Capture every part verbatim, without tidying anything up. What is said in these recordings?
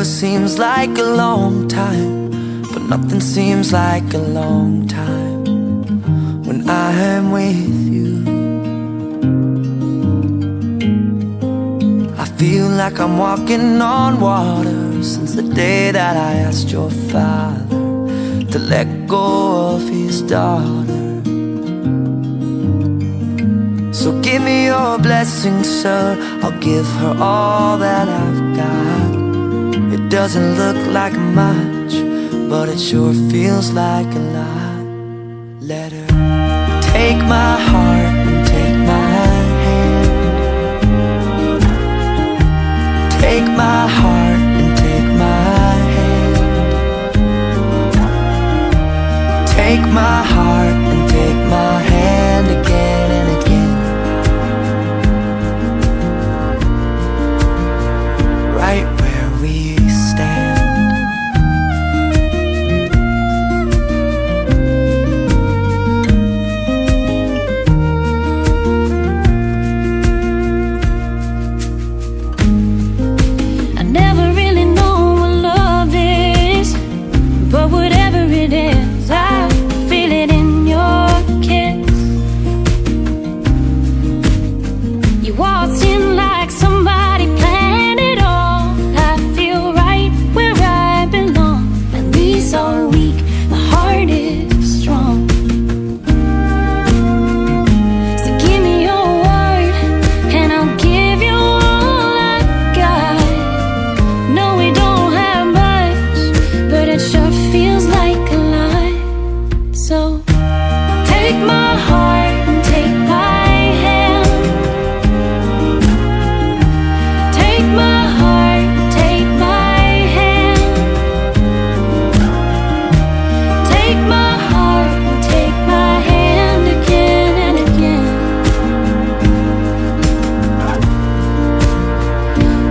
Seems like a long time, but nothing seems like a long time when I'm with you. I feel like I'm walking on water since the day that I asked your father to let go of his daughter. So give me your blessing, sir. I'll give her all that I've got. It doesn't look like much, but it sure feels like a lot. Let her take my heart and take my hand. Take my heart and take my hand. Take my heart and take my hand again and again. Right where we stand. I never really know what love is, but whatever it is, I feel it in your kiss. You waltzed in like somebody planned it all. I feel right where I belong. My knees are weak, my heart is strong. So give me your word, and I'll give you all I got. No, we don't have much, but it sure feels like a lot. So take my heart and take my hand. Take my heart, take my hand. Take my heart and take my hand again and again.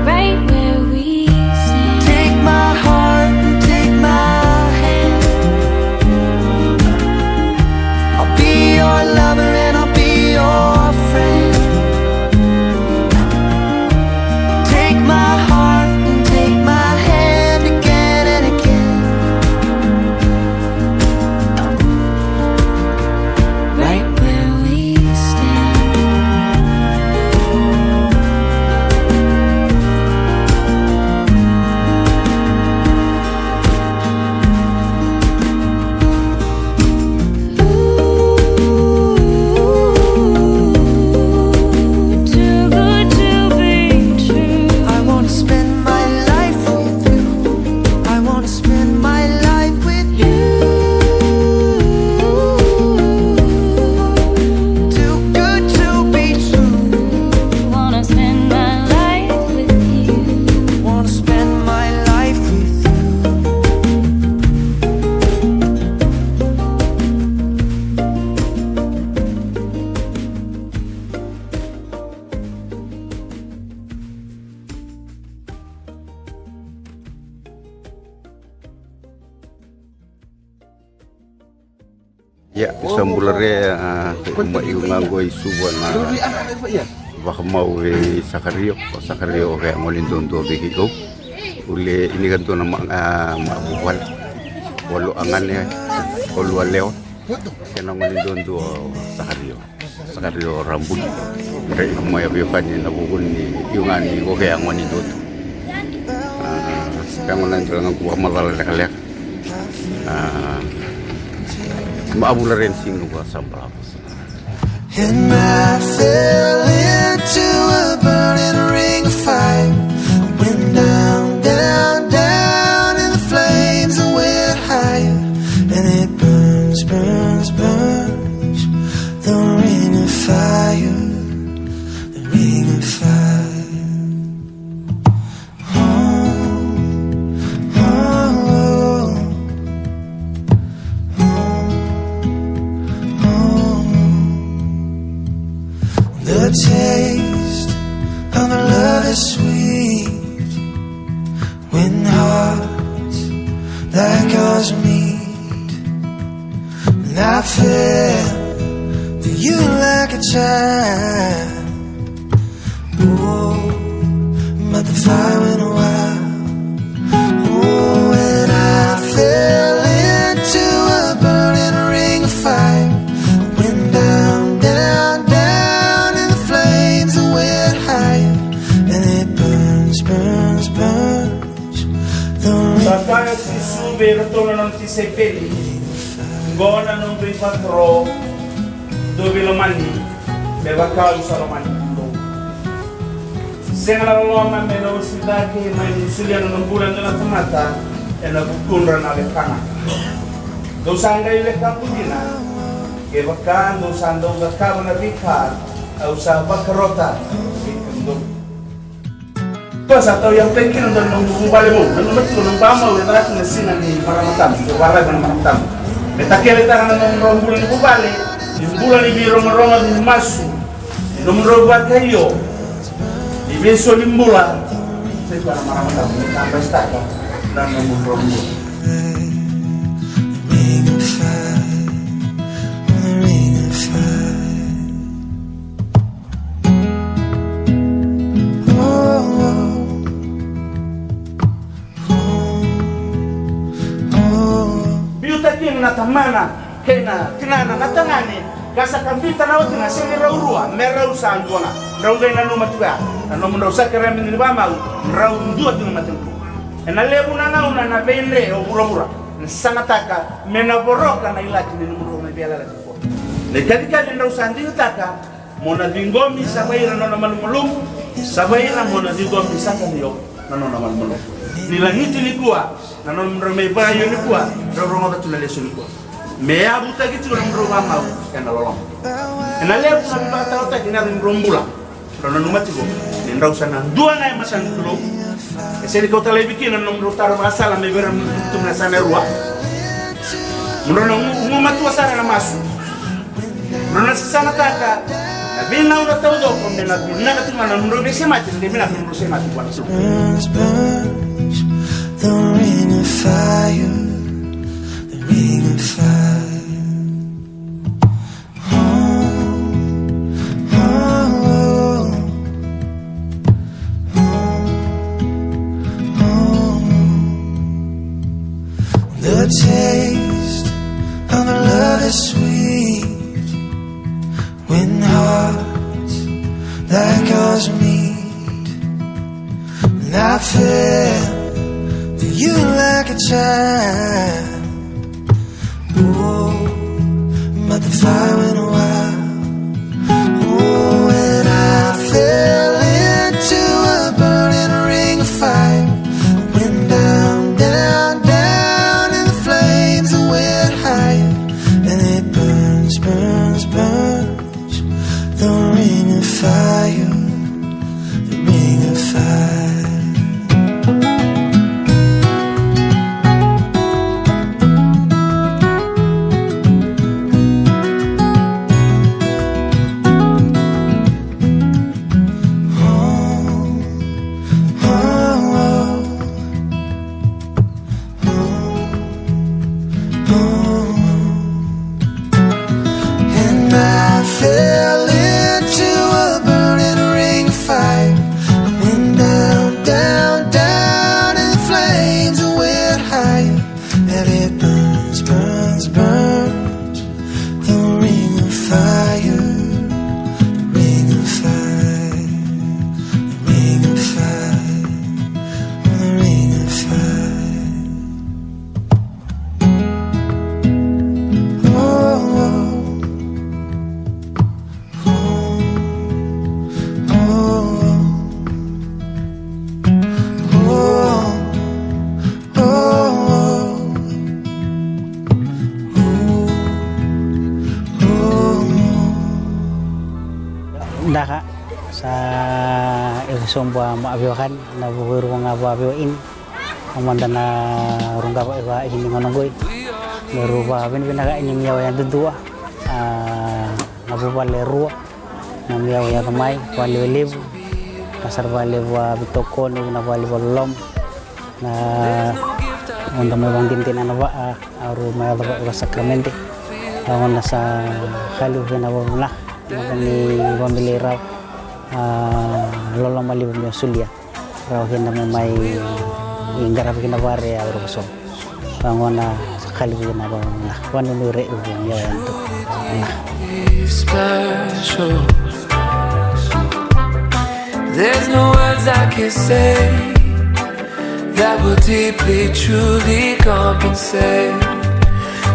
Right where we stand. Take my heart and take my hand. I'll be your lover and I'll be your friend. Take my heart and take my hand again and again. Right where we stand. Too good to be true. I wanna spend my life with you. I wanna spend my life with you. Too good to be true. Wanna spend my life with you. Wanna spend my life with you. Ia, sa bula re, a, ma iu ga qo i Suva na vakamau vei Sakario, o Sakario o vei a gone duadua vei keitou. Ule ini ka dua na ma, a, ma vuvale. Walu a gane, walu a lewa. Kena gone duadua o Sakario. Sakario Rabuli. Drai mai a veiwekani na vuku ni iu ga ni ko ke a gone duadua. A, ka gona dra ga kua macala lekaleka. A, ma a vula re ni siga kua sa balavu. And I fell into a burning ring of fire. Went down, down, down, and the flames went higher. And it burns, burns, burns. The ring of fire, the ring of fire. Oh, oh, oh, oh, oh. The taste of a love is sweet when hearts like ours meet. And I fell for you like a child. Oh, but the fire went wild. Jisu vei iratou na nona tisaipeli, qo na noqu ivakaro, dou veilomani me vaka au sa lomani kemudou. Sega na loloma me na uasivi cake mai ni solia na nona bula e dua na tamata ena vukudra na wekana. Dou sa qai wekaqu dina kevaka dou sa dau cakava na veika au sa vakarota vei kemudou. Ko sa tau yavu tani kina dua na noqu vuvale vou, nanuma tiko na noqu vamau e caka tiko na siga ni marama tabu, dou varavi na marama tabu. Me takele taka na nomudrau bula ni vuvale, ni bula ni veirogorogo, ni masu, ni nomudrau vakaio, ni veisoli bula. Sai koya na marama tabu, ni kabasitaka na nomudrau bula. Biuta kina na tamana kei na tinana na tagane, ka sa kabita na watina se ni rau rua, me rau sa dua ga. Drau qai nanuma tiko ya na nomudrau sakaramede ni vamau, drau dua tiko na matanitu. Ena levu na gauna na veidre o vuravura na sagataka me na voroka na ilati ni nomudrau mai veiyalayalati nikua. Na ikacikaci drau sa digitaka, mo na ciqomi saka vei ira na nona malumalumu, saka vei ira mo na ciqomi saka vei au na nona malumalumu. Ni lagiti nikua na nomudrau mai vakaio nikua, drau rogoca tu na lesu nikua. Me yavutaki tiko na nomudrau vamau ena loloma. Ena levu na veivakatalotaki ena nomudrau bula. Drau nanuma tiko ni drau sa na dua ga e mata ni Kalou. E sega ni kauta laivi kina na nomudrau taro vakasala mai vei ira na nomudrau tu na yasana e rua. Mo drau na gu-, gumatua sara na masu. Mo drau na sasagataka na veigauna taucoko me na vinaka tu ga na nomudrau veisemati, na veivinaka na nomudrau semati vua na Kalou. Burns, burns, the ring of fire, the ring of fire. The taste of a love is sweet when hearts like ours meet. And I fell for you like a child. Oh, but the fire went wild. Oh, and I fell into a burning ring of fire. Went down, down, down, and the flames went higher. And it burns, burns, burns. The ring of fire, the ring of fire. Oh, oh, oh. And I fell into a burning ring of fire. I went down, down, down, and the flames went higher. And it burns, burns, burns. The ring of fire, the ring of fire, the ring of fire, the ring of fire. Oh, oh, oh, oh, oh. Daka sa e sobu a ma veiwekani na vuku e rua ga vaveiwaini. Au mada na ruqava e va ini gauna qoi. Me ru vavinavinaka ini mi yawa yadudua. A, na vuvale e rua. Na mi yawa yaco mai, valevu levu. Na sara valevu a vitokoni, na valevu a loloma. Na oda mai vakadinadina na va, a, aru mai yacova ena sakaramede. A, oda sa kaliu vei na vavinaka, na vani vabili rawa. A, loloma levu me solia. Rawa kina me mai qaravi kina vare a ura vasogo. Vagona sa kaliu kina vagona. Vanunu re uvu ni oya tu. Special. There's no words I can say that will deeply, truly Compensate.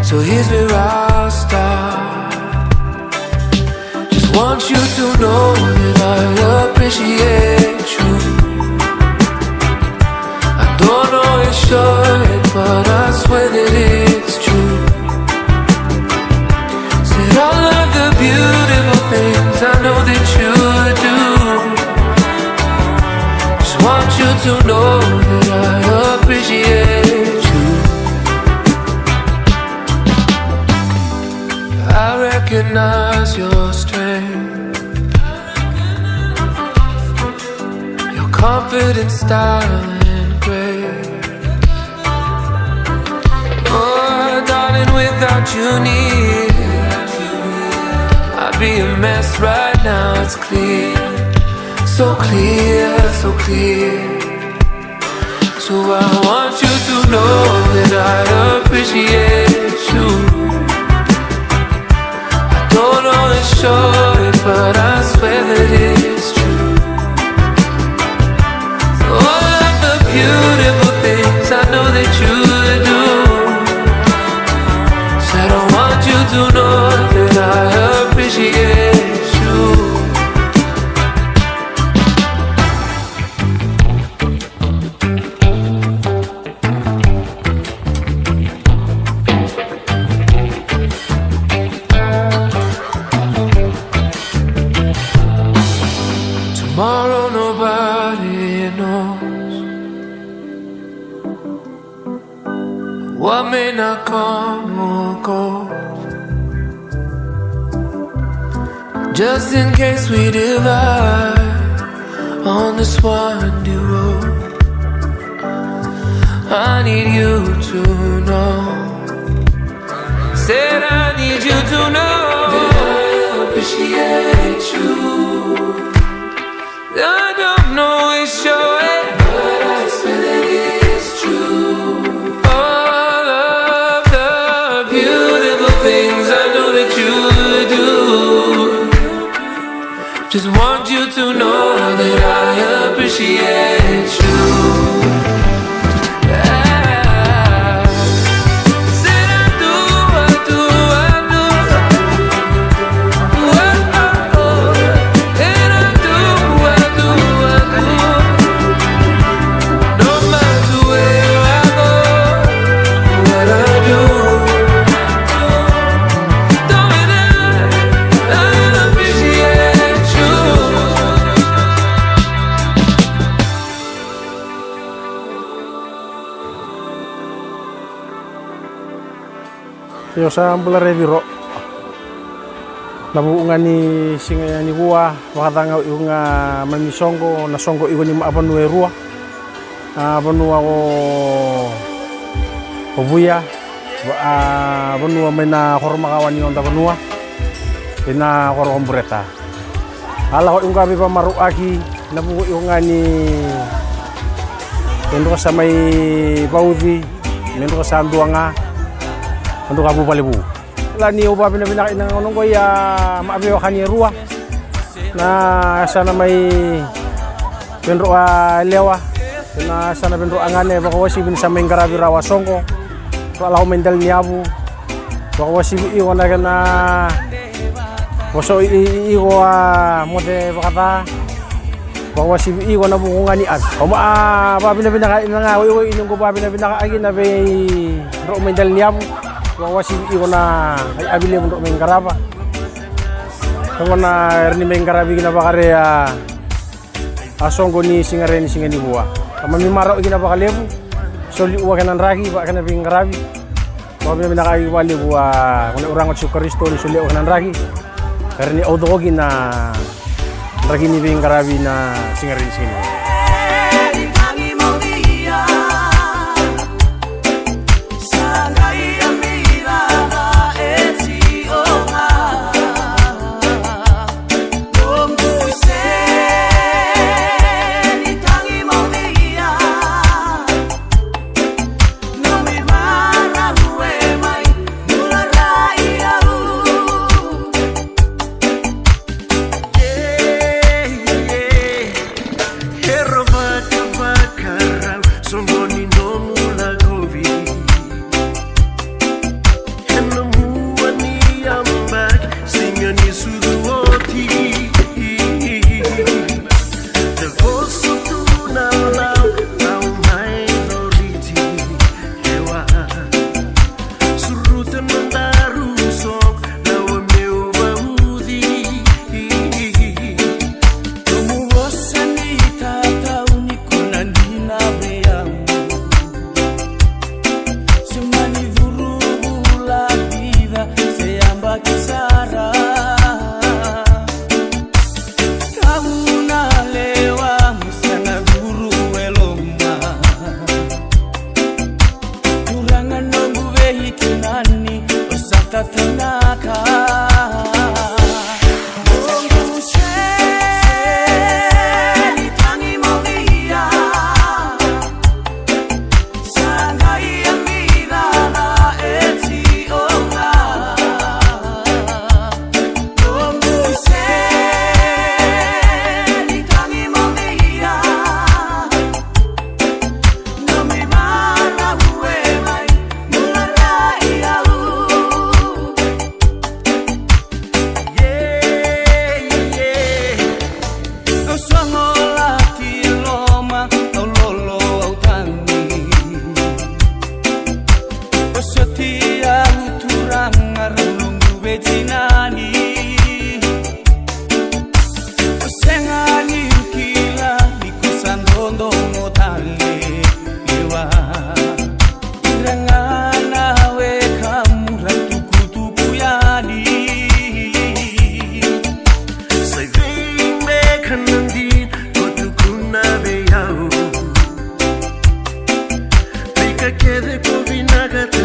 So here's where I'll start. Just want you to know that I appreciate you. I don't know it, sure it, but I swear that it's true. Said all of the beautiful things I know that you do. Just want you to know that I appreciate you. I recognize your strength, your confidence, style, and grace. Oh, darling, without you near, I'd be a mess right now, it's clear. So clear, so clear. So I want you to know that I appreciate you. I don't always show it, but I swear that it's true. All of the beautiful things I know that you do. Said I want you to know that I appreciate you. Tomorrow nobody knows. What may not come will go. Just in case we divide on this windy road, I need you to know. Said I need you to know that I appreciate you. I don't know it's sure, but I swear that it's true. All of the beautiful things I know that you do. Just want you to know that I appreciate you. Io, sa bula re Viro. Na vuku ga ni siga ni vua, vakacaga iko ga mai ni soqo, na soqo iko ni mavanua e rua. A vanua o, o Vuya, a vanua mai na koro makawa ni noda vanua, ina koro o Bureta. A lako iko ga veivakamarauaki, na vuku iko ga ni, me dro sa mai vauci, me dro sa dua ga, me dro ka vuvale vu. La ni au vakavinavinaka ina gauna oqo ia ma veiwekani e rua. Na yasana mai Vedro a lewa, na yasana Vedro a gane, vakawasivi ni sa mai qaravi rawa soqo. Vakalako mai dela ni yavu. Vakawasivi iko na kena voso i, i, i, iko a moce vakaca. Vakawasivi iko na vuku ga ni avi. Au ma a vakavinavinaka ina ga o iko i noqu vakavinavinaka aki na vei dro mai dela ni yavu. Vakawasivi iko na ai avi levu dro mai qarava. Oqo na era ni mai qaravi kina vakare a, a soqo ni siga re ni siga ni vua. Ka mami marau kina vakalevu. Soli ua kena draki, vaka kena veiqaravi. Vakavinavinaka vakalevu a, gone uraga o Jisu Karisito ni solia ua kena draki. Ka ra ni au coko kina draki ni veiqaravi na siga re ni siga ni vua. Au sogo laki loma, au lolo, au tagi. Au soti, au turaga, rau noqu veitinani. Au sega ni kila ni ko sa dodonu tale, lewa. Ira ga na wekamu ra tukutuku yani. Sa i vei beka na dina ko tukuna vei au? Veika kece ko vinakata